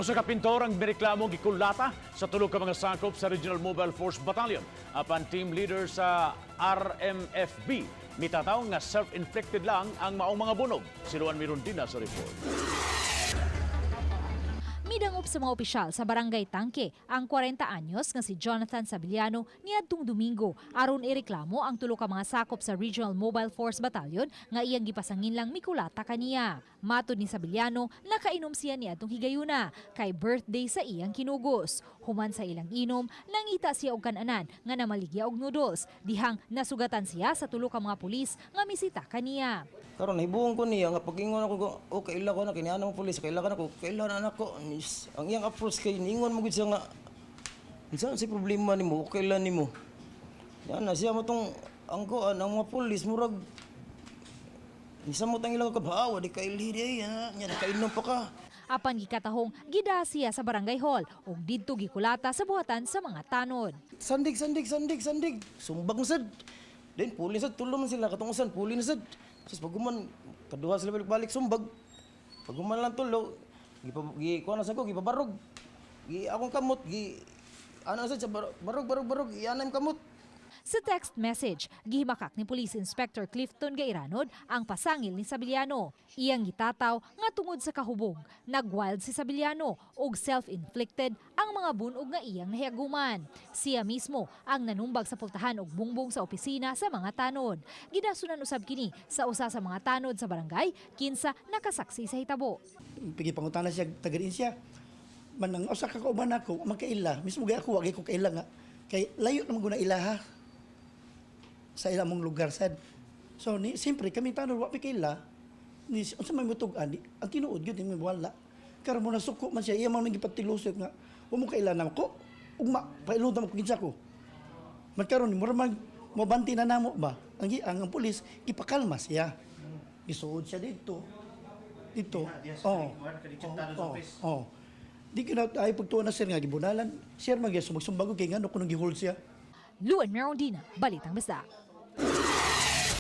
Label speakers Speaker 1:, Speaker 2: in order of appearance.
Speaker 1: Usa ka pintor ang mireklamo gikulata sa tulo ka mga sakop sa Regional Mobile Force Battalion apan team leader sa RMFB mitataw nga self-inflicted lang ang maong mga bunog. Si Luan Mirondina sa report.
Speaker 2: Midangop sa mga opisyal sa Barangay Tangke ang 40 anyos nga si Jonathan Sabiliano niadtong Domingo aron ireklamo ang tulo ka mga sakop sa Regional Mobile Force Battalion nga iyang gipasangin lang mikulata kaniya. Matod ni Sabiliano, nakainom siya niadtong higayuna kay birthday sa iyang kinugos. Human sa ilang inom, nangita siya og kananan nga namaligya og noodles dihang nasugatan siya sa tulo ka mga pulis nga misita kaniya.
Speaker 3: Karon nahibuong ko niya nga pag-ingon ako, oh, kaila ko na kini mo pulis, kaila ka nako, kaila na nako. Ang iyang approach kay niingon mo gud siya nga unsa si problema nimo, okay lang nimo. Yan na siya mo tong ang kuan ang mga pulis murag isa mo tang ilang kabawa di kailhi di ay ha, nya nakainom pa ka.
Speaker 2: Apan gikatahong gida siya sa barangay hall ug didto gikulata sa buhatan sa mga tanod.
Speaker 3: Sandig, sandig, sandig, sandig. Sumbag na sad. Then puli sad tulo man sila katong usan puli na sad. Sus pag human kaduha sila balik-balik sumbag. Pag human lang tulo, gipa gi kuan na sa ko gipabarog. Gi akong kamot gi ana sad sa barog barog barog ianam kamot.
Speaker 2: Sa text message, gihimakak ni Police Inspector Clifton Gairanod ang pasangil ni Sabiliano. Iyang gitataw nga tungod sa kahubog, nagwild si Sabiliano og self-inflicted ang mga bunog nga iyang nahiaguman. Siya mismo ang nanumbag sa pultahan og bungbong sa opisina sa mga tanod. Gidasunan usab kini sa usa sa mga tanod sa barangay kinsa nakasaksi sa hitabo.
Speaker 4: Pigi pangutana siya tagarin siya. Manang usa ka kauban nako magkaila mismo gay ako, wa ko kaila nga kay layo naman guna ilaha sa ilang mong lugar sad. So ni siyempre kami tanod wa mi kaila ni unsa may mutug-an ang tinuod gyud ni wala. Karon mo nasuko man siya, iya man gipatilusok nga wa mo kaila na ko ugma pailon ta mo kinsa ko. Man karon mura man mobanti na namo ba ang pulis gipakalma siya. Gisuod siya dito. Dito. Oh. Oh. Di ko na ay pagtuo na sir nga gibunalan. Sir magyas magsumbag kay ngano kuno gihold siya.
Speaker 2: Luan Merondina, Balitang Bisdak.